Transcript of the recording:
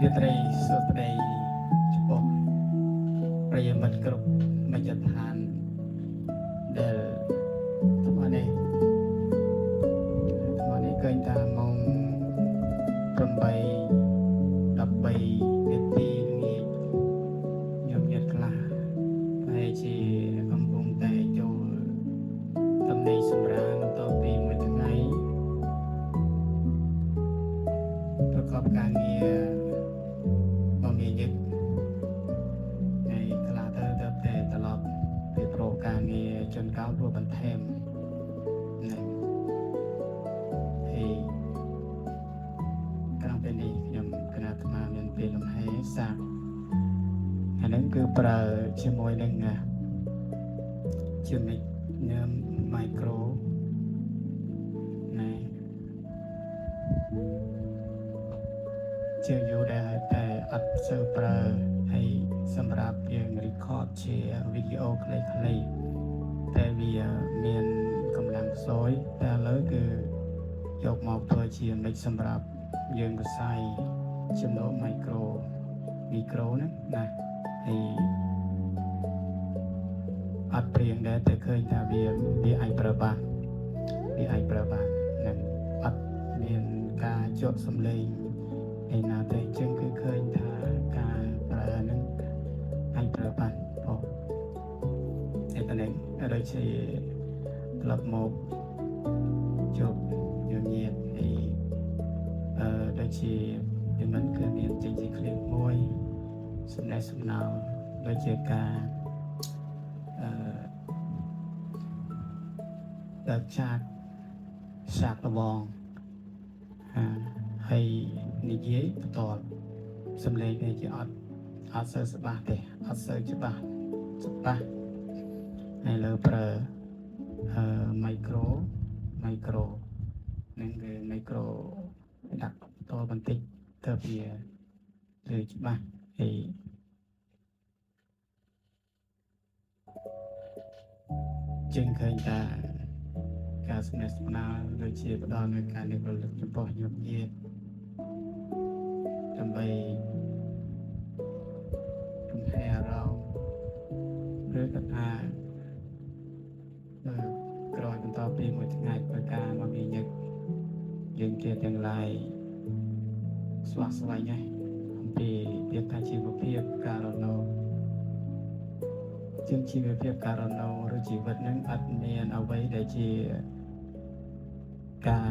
រាត្រីសួស្តីចំពោះប្រិយមិត្តគ្រប់មជ្ឈដ្ឋានដែលថ្មនេះថ្មនេះឃើញថាម៉ោង8:13នាទីល្ងាចខ្ញុំញាតខ្លះប្រហែលជាកំពុងតែចូលតំណែងសម្រានបន្ទាប់ពីមួយថ្ងៃប្រកបការងារមកងាយយឹក ថ្ងៃខ្លះទៅទៅតែត្រឡប់ពីប្រូការងារជនកោព្រោះបន្ថែមហ្នឹងហើយក្រៅពេលនេះខ្ញុំគណៈអាត្មាមានពេលលំហែសាកអាហ្នឹងគឺប្រើជាមួយនឹងជា mic ញើម micro ណែជាយូរដែរហើយតែអត់សូវប្រើហើយសម្រាប់យើង record ជាវីដេអូខ្លីៗតែវាមានកម្លាំងខ្សោយតែឥឡូវគឺយកមកធ្វើជា mic សម្រាប់យើងផ្សាយចំណូល micro ហ្នឹងណាហើយអត់ព្រៀងដែរតែឃើញថាវាអាចប្រើបានវាអាចប្រើបាននឹងអត់មានការជាប់សំឡេងឯណាទេអញ្ចឹងគឺឃើញថាការប្រើហ្នឹងអាចប្រើបានបងតែប៉ុណ្ណឹងដូចជាត្រឡប់មកជួបញញៀតហើយអឺដូចជាពីមិនគឺមានចេញជាឃ្លៀបមួយសំណេះសំណោដូចជាការអឺដើកចាកសាកលបងអាហើយនិយាយបន្តសំឡេងនេះជាអត់សូវច្បាស់ទេអត់សូវច្បាស់ច្បាស់ហើយលើប្រើអឺ micro នឹងគឺ micro ដាក់បន្តបន្តិចទៅវាគឺច្បាស់ហើយជាងឃើញថាការសំណេះសំណាលដូចជាផ្ដល់នូវការនឹករលឹកចំពោះញាតិញាតិដើម្បីរំហែអារម្មណ៍ឬក៏ថាអឺក្រោយបន្តពីមួយថ្ងៃធ្វើការមកវាញឹកយើងជាទាំងឡាយស្វះស្វែងហើយអំពីវាថាជីវភាពការរស់នៅជាងជីវភាពការរស់នៅឬជីវិតនឹងអត់មានអ្វីដែលជាការ